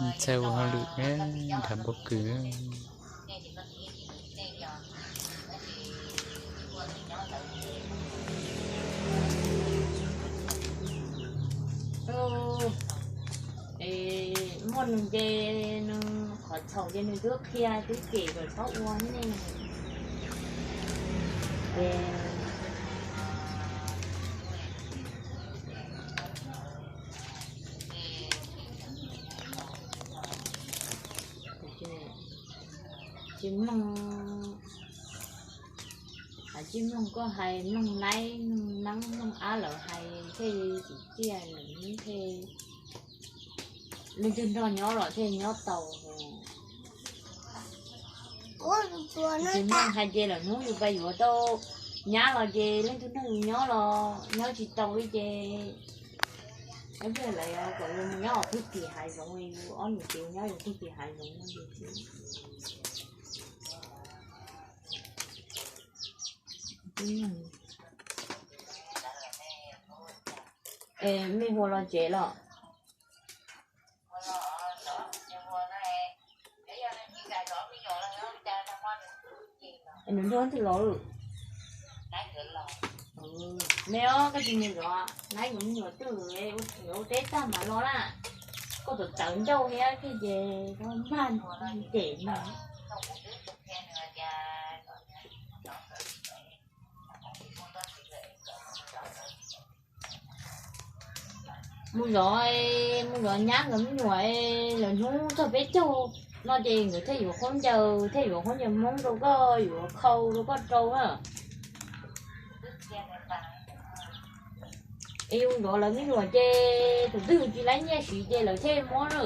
Txhaj ua hauj lwm nrhav pob kws. Muaj nws ces nws qhov txhaum ces nws twb qhia twb cem kom txhob ua ne. Tsis mloog, tsis mloog koj hais, mloog Naib mloog Neeb mloog Ab lawv hais thiaj tsim txiaj lawm thiaj, leej twg nrog nyob los thiaj nyob tau. Tsis mloog hais ces lawm hnub yus pais yuav tau nyab los ces leej twg nrog yus nyob los nyob tsis tau li ces, ib pliag lawv yuav kom yus mus nyob hauv pug tim hav zoov, yus ob niam txiv nyob yus pug tim hav zoov no ces. Es me hua los tsev los? Nws nrog twg los? Me os, koj tsis nyiam zov, Naib yuav me nyuam twg, yuav ua teb tag mas los na. Koj txawv txawv ncauj thiab ces koj mag cem mas. Mus zov, mus zov nyab nkawd me nyuam, lawv hnub txog peb caug no ces nkawd thiaj yuav khaub ncaws, thiaj yuav khaub ncaws Hmoob rau koj, yuav khau rau koj rau na. Es yus zov lawv me nyuam ces tus twg tsis laib nyiaj siv ces lawv thiaj muab na.